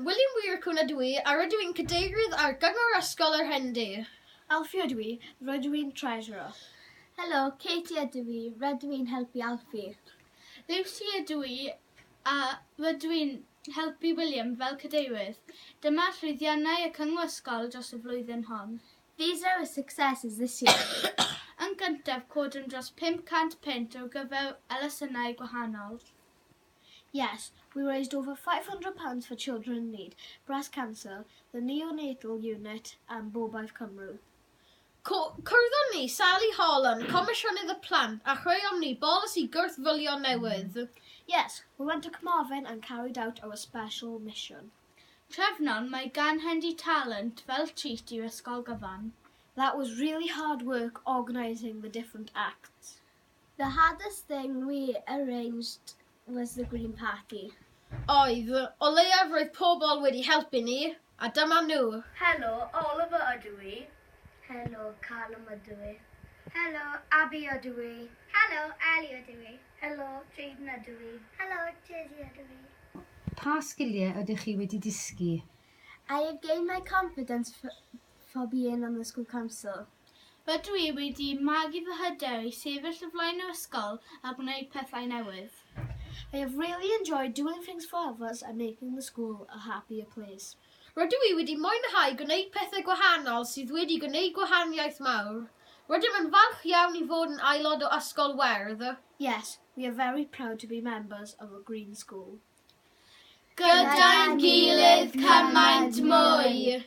William Weiracwn ydw i a rydw i'n cadeirydd ar Gyngor Ysgol yr Hendy. Alfie ydw i, rydw i'n treasurer. Helo, Katie ydw i, rydw i'n helpu Alfie. Lucy ydw i a rydw i'n helpu William fel cadeirydd. Dyma llwyddiannau y Cyngor Ysgol dros y flwyddyn hon. These are our successes this year. Yn gyntaf, codwn dros 500 punt ar gyfer elusennau gwahanol. Yes, we raised over £500 for children in need, breast cancer, the neonatal unit and Gobaith Cymru. Cwrddon ni Sally Holland, Comisiynydd y Plant, a chreuom ni bolisi gwrth-fwlio newydd. Yes, we went to Carmarthen and carried out our special mission. Trefnon mae gan Hendy Talent fel treat i'r ysgol gyfan. That was really hard work organising the different acts. The hardest thing we arranged was the Green Party. Oedd, o leiaf roedd pobl wedi helpu ni, a dyma nhw. Helo, Oliver ydw i. Helo, Callum ydw i. Helo, Abby ydw i. Helo, Ellie ydw i. Helo, Jaden ydw i. Helo, Jizzy ydw i. Pa sgiliau ydych chi wedi dysgu? I have gained my confidence for being on the school council. Rydw i wedi magu fy hyder i sefyll o flaen yr ysgol a gwneud pethau newydd. I have really enjoyed doing things for others and making the school a happier place. Rydw i wedi mwynhau gwneud pethau gwahanol sydd wedi gwneud gwahaniaeth mawr. Rydym yn falch iawn i fod yn aelod o Ysgol Werdd. Yes, we are very proud to be members of a green school. Gyda'n gilydd cymaint mwy!